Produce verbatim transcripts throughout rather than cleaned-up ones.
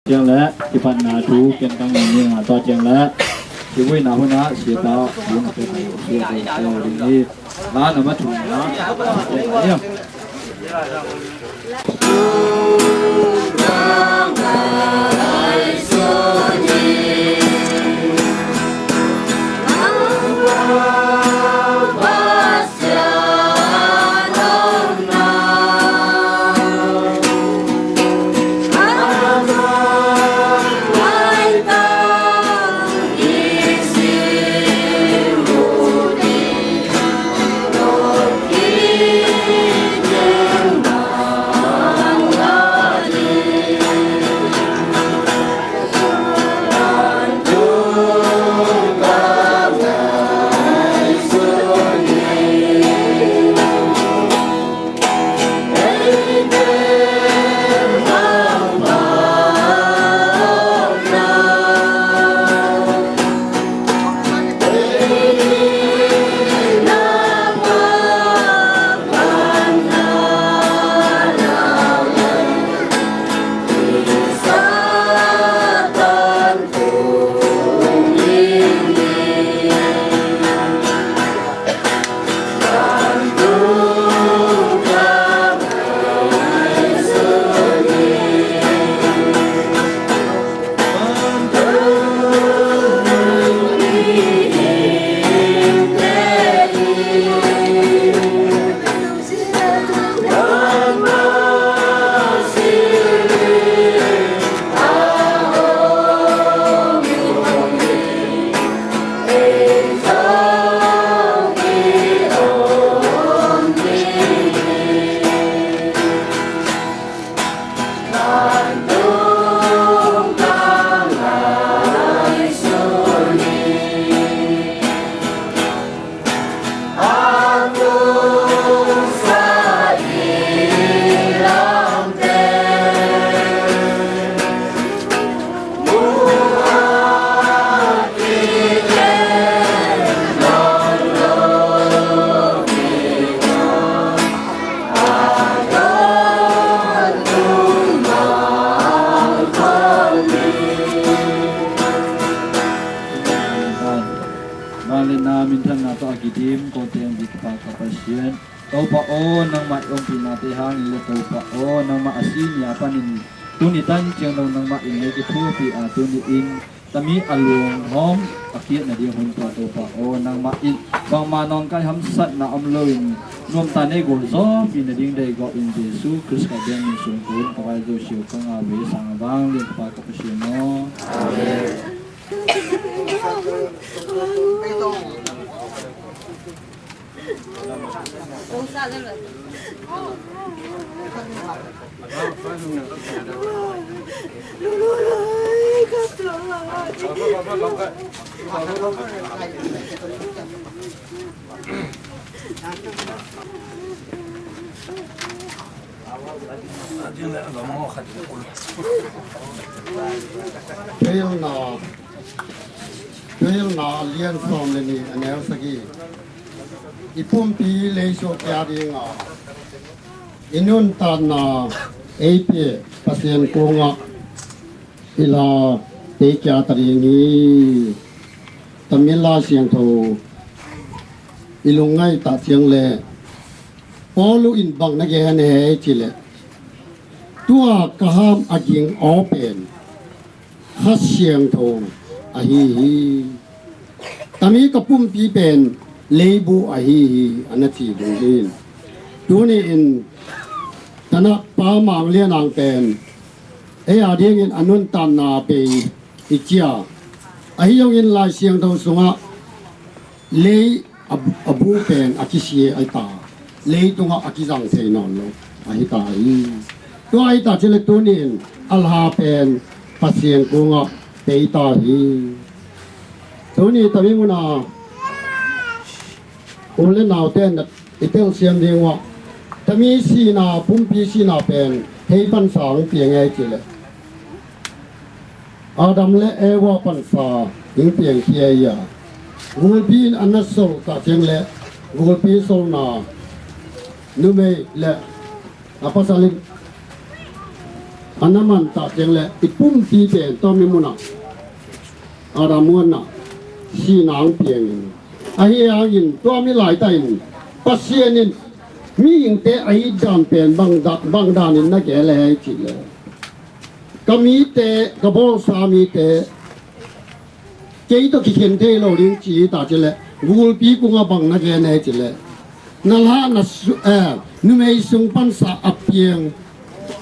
Ciang le kipatna thu ken ka ngen ning a, tua ciang le kibuina hunah siapa hun a pia thei uh suak ding hi. La na ma thu na Vangliatna minthanna tawh a kidim ko teng dikpa ka Pasian, Topa aw, nangmah i ompihnate hangin le Topa aw, nangmah a si ni-a panin tuni tan ciang dong nangmah in nei kithupi a, tuni in tami a luanghawm a kiat nading hun tua Topa aw, nangmah in bangmah nawngkai hamsatna om loin nuamta nei gualzawhpih nading deihgawh in Jesu Khrist ka biakna sung kun ka vai zo siu ka ngah ve. Sang a vanglian ka Pa ka Pasian aw. Amen. Pilna, pilna a lian sawm le nih a neu sagih. I pumpi leisuak kia dinga i nuntakna ei pia Pasian kungah i la teikia ta ding hi. Tamil Lai Siangtho i lungngaih tah ciang le Paulu in bang na gen hei ci le, tua ka ham a ging aw pen Kha Siangtho ahi hi. Tami ka pumpi pen leibu ahi hi, a na ci ding hi. Tuni in tanah Pa Mang Lian Ang pen ei a dingin a nuntakna bei i cia. Ahi zongin Lai Siangtho sungah lei a, a bu pen a kisia ahi ta, leitungah a kizang thei nawn lo ahi ta hi. Tua ahi ta cile tuni in a la pen Pasian kungah pei ta hi. Tuni tami muna u le naute na i telsiam ding uh ah, tami sihna, pumpi sihna pen hei pansa hong piang ei cile Adam le Eva pansa hong piangkhia hi a, gulpi in a na sol kah ciang le gulpi solna numei le a pasal in A na man tah ciang le i pumpi pen tua mi munah Adam muanah sihna ang piangin, ahi hangin tua mi laitah in Pasian in mihingte a itdan pen bang da-, bang danin na gel e cih le, ka mite, ka bawlsa mite, kei tawh kikhen thei lo ding ci hi ta cih le, gulpi kungah bang na gen e cih le, na hla na su-, eh, numei sung pansa a piang,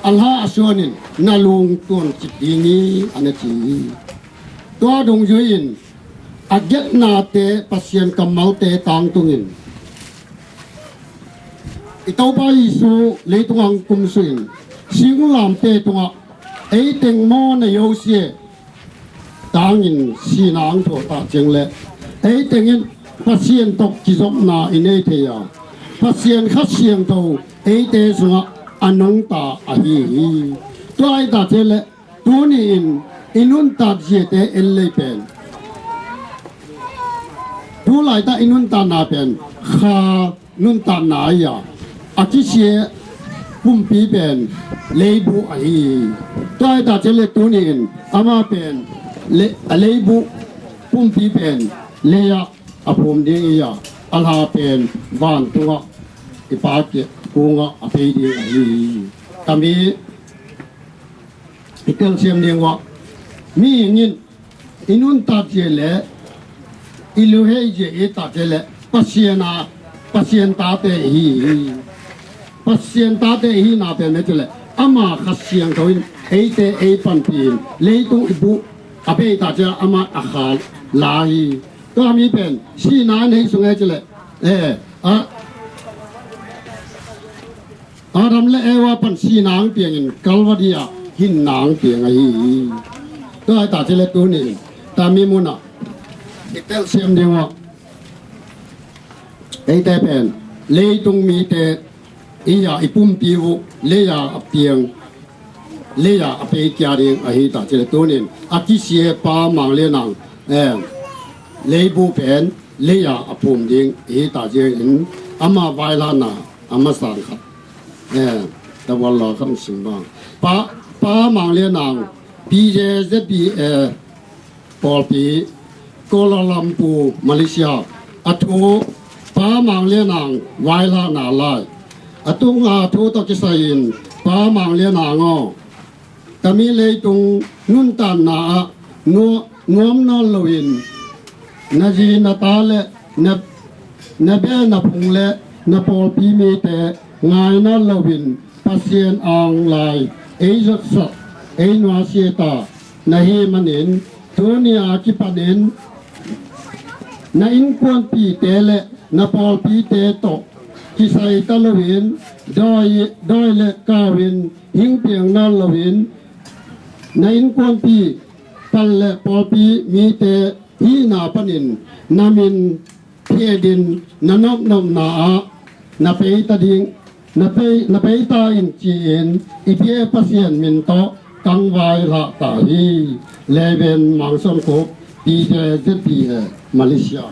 a hla a suanin na lungtuan cip ding hi, a na ci hi. Tua dungzui in a gelhnate Pasian kammalte tangtungin i Topa Jesu leitung ang kumsuin singlamteh tungah ei teng maw na yosie tangin sihna ang thuah tah ciang le, ei tengin Pasian tawh kizopna i nei thei a, Pasian Kha Siangtho eite sungah a nungta ahi hi. Tua ahi ta ciang le, tuni-in i nuntat ziate en lei pen, tu laitah i nuntatna pen kha nuntatna ahi a, a kisia pumpi pen leibu ahi hi. Tua ahi ta ciang le, tuni-in ama pen le-, a leibu pumpi pen lei-ah a phum ding hi a, a hla pen vantungah i Pa kiang kungah a pei ding ahi hi. Ka mi i telsiam ding uh ah, mihing in i nuntat zia le i luhei zia i tat zia le Pasian a, Pasian tate i hi hi. Pasian tate i hihna pen mete le, ama Kha Siangtho in eite ei panpih in leitung i buh a bei ta ciang ama a kha la hi. Tua mi pen sihna in hei sung e ci le, eh, a, Adam le Eva pan sihna ang piangin Calvary ah hinna ang piang ahi hi. Tua ahi ta ci le, tuni in tami munah i telsiam ding uh ah, eite pen leitung mite i hi a, i pumpi uh lei-a a piang, lei-a a peikia ding ahi ta ci le, tuni in a kisia Pa Mang Lian Nang, eh, leibu pen lei-a a phum ding i hi ta ciangin ama vaihahna a masa khat, eh, tavuan law kham sim bang, Pa, Pa Mang Lian Nang, P J Z P, eh, pawlpi, Kuala Lumpur, Malaysia. A thu, Pa Mang Lian Nang vaihahna lai. A tunga thu tawh kisai-in, Pa Mang Lian Nang aw, tami leitung nuntatna ah nu-, nuam nawn loin, na zi na ta le na, na be na phung le na pawlpi mite ngai nawn loin Pasian ang lai ei zotsak, ei nuasia ta na hi manin, tuni a kipanin na innkuanpihte le na pawlpihte tawh kisai ta loin, dawi, dawi le kau in hing piang nawn loin, na innkuanpih pal le pawlpi mite hihna panin na min phetin na nopnopna ah na pei ta ding, na pei, na pei ta in ci-in i biak Pasian min tawh kang vaihah ta hi. Leven Mang Suan Khup, P J Z P A, Malaysia.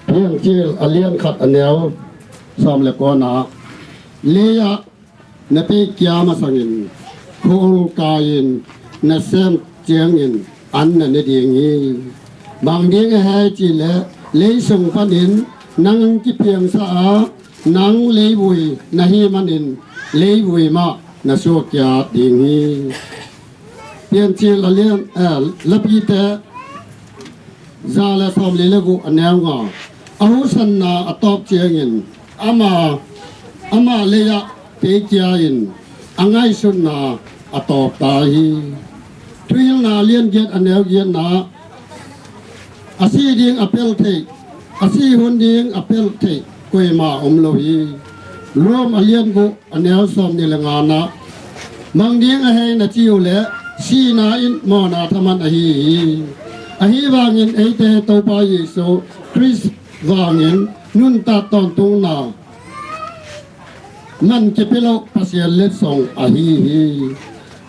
Piancil a lian khat a neu sawm le kua-na, lei-ah na peikia masangin khul kai-in na sem ciangin an na ne ding hi. Bang ding a hei ci le, lei sung panin nang kipiangsa a, nang leivui na hi manin leivui mah na suakia ding hi. Piancil a lian, eh, Lapite za le sawmli le guk a neu nga. A husanna a tawp ciangin ama, ama lei-ah peikia-in a ngaihsutna a tawp ta hi. Thuhilhna a lian giat a neu giatna, a si ding a pelh theih, a si hun ding a pelh theih koima om lo hi. Rom a lian guk a neu sawmnih le nga-na, mang ding a hei na ci uh leh sihna in mawhna thaman ahi hi. Ahi vangin eite Topa Jesu Khrist vangin nuntak tawntungna man kipia lo Pasian letsong ahi hi.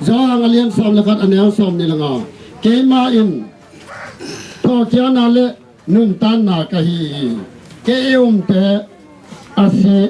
Johan a lian sawm le khat a neu sawmnih le nga, keimah in thawhkikna le nuntakna ka hi hi. Kei i umte a si